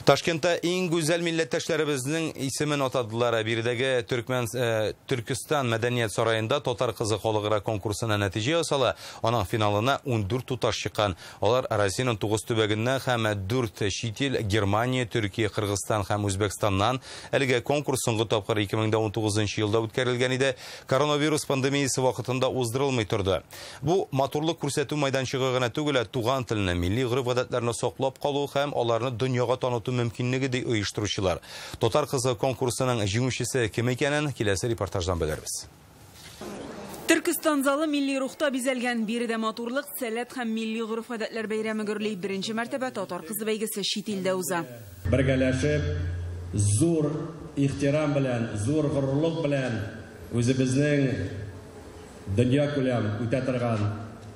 Ташкентта иң гүзәл милләттәшләребезнең исемен атадылар. Биредәге Төркестан мәдәният сараенда «Татар кызы» халыкара конкурсына нәтиҗә ясала. Аның финалына 14 туташ чыккан. Алар Россиянең 9 төбәгеннән һәм 4 чит ил: Германия, Төркия, Кыргызстан һәм Үзбәкстаннан. Әлеге конкурс соңгы тапкыр 2019 елда үткәрелгән иде. Коронавирус пандемиясе вакытында уздырылмый торды. Бу матурлык күрсәтү майданчыгы гына түгел, ә туган телне, милли гореф-гадәтләрне саклап калу һәм аларны дөньяга таныту мөмкинлеге, ди оештыручылар. «Татар кызы» конкурсының җиңүчесе кем икәнен киләсе репортаждан белербез. Төркестан залы милли рухта бизәлгән. Биредә матурлык, сәләт һәм милли гореф-гадәтләр бәйрәме гөрли. Беренче мәртәбә «Татар кызы» бәйгесе чит илдә уза. Бергәләшеп, зур ихтирам белән, зур горурлык белән үзебезнең дөнья күләм үтә торган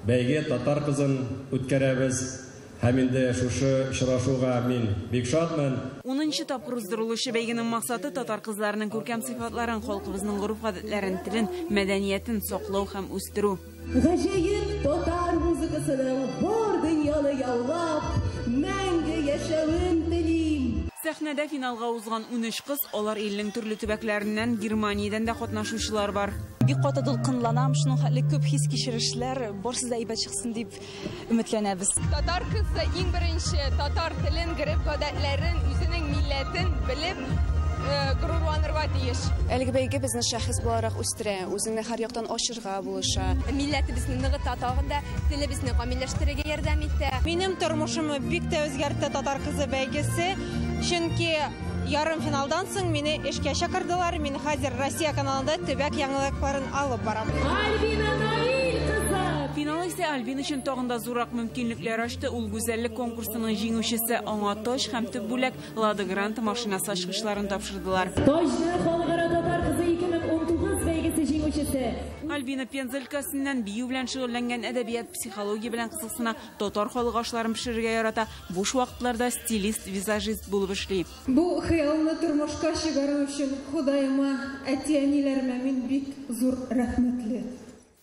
бәйге «Татар кызын» үткәрәбез. Һәм инде шушы очрашуга мин бик шатмын. 10нчы тапкыр уздырылучы бәйгенең максаты татар кызларының күркәм сыйфатларын, халкыбызның гореф-гадәтләрен, телен, мәдәниятен саклау һәм үстерү. Гаҗәеп татар музыкасының бар дөньяны яулап, мәңге яшәвен телим. Сәхнәдә финалга узган 13 кыз, алар илнең төрле төбәкләреннән, Германиядән дә катнашучылар бар. Бик каты дулкынланам, шуның хәтле күп хис-кичерешләр, барысы да әйбәт чыксын дип өметләнәбез. Татар кызы иң беренче татар телен, гореф-гадәтләрен, үзенең милләтен белеп, горурланырга тиеш. Әлеге бәйге безне шәхес буларак үстерә, үзеңне һәр яктан ачырга булыша. Милләтебезне ныгыта, тагын да телебезне камилләштерергә ярдәм итә. Минем тормышымны бик тә үзгәртте «Татар кызы» бәйгесе, чөнки ярым финалдан соң мине эшкә чакырдылар. Мин хәзер Россия каналында төбәк яңалыкларын алып барам. Альбина Наиль кызы! Финал исә Альбина өчен тагын да зуррак мөмкинлекләр ачты. Ул гүзәллек конкурсының җиңүчесе. Аңа таҗ һәм төп бүләк Лада Гранта машинасы ачкычларын тапшырдылар. Таҗны халыкара «Татар кызы 2019» бәйгесе җиңүчесе. Альбина Пенза өлкәсеннән, бию белән шөгыльләнгән, әдәбият, психология белән кызыксына, татар халык ашларын пешерергә ярата, буш вакытларда стилист, визажист булып эшли. Бу хыялымны тормышка чыгару өчен Ходаема, әти-әниләремә мин бик зур рәхмәтле.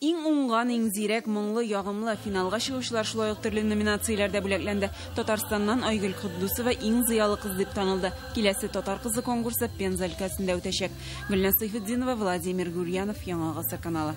Иң уңган, иң зирәк, моңлы, ягымлы финалга чыгучылар шулай ук төрле номинацияләрдә бүләкләнде. Татарстаннан Айгөл Котдусова иң зыялы кыз дип танылды. Киләсе «Татар кызы» конкурсы Пенза өлкәсендә үтәчәк. Гөлназ Сайфетдинова, Владимир Гурьянов, Яңа Гасыр каналы.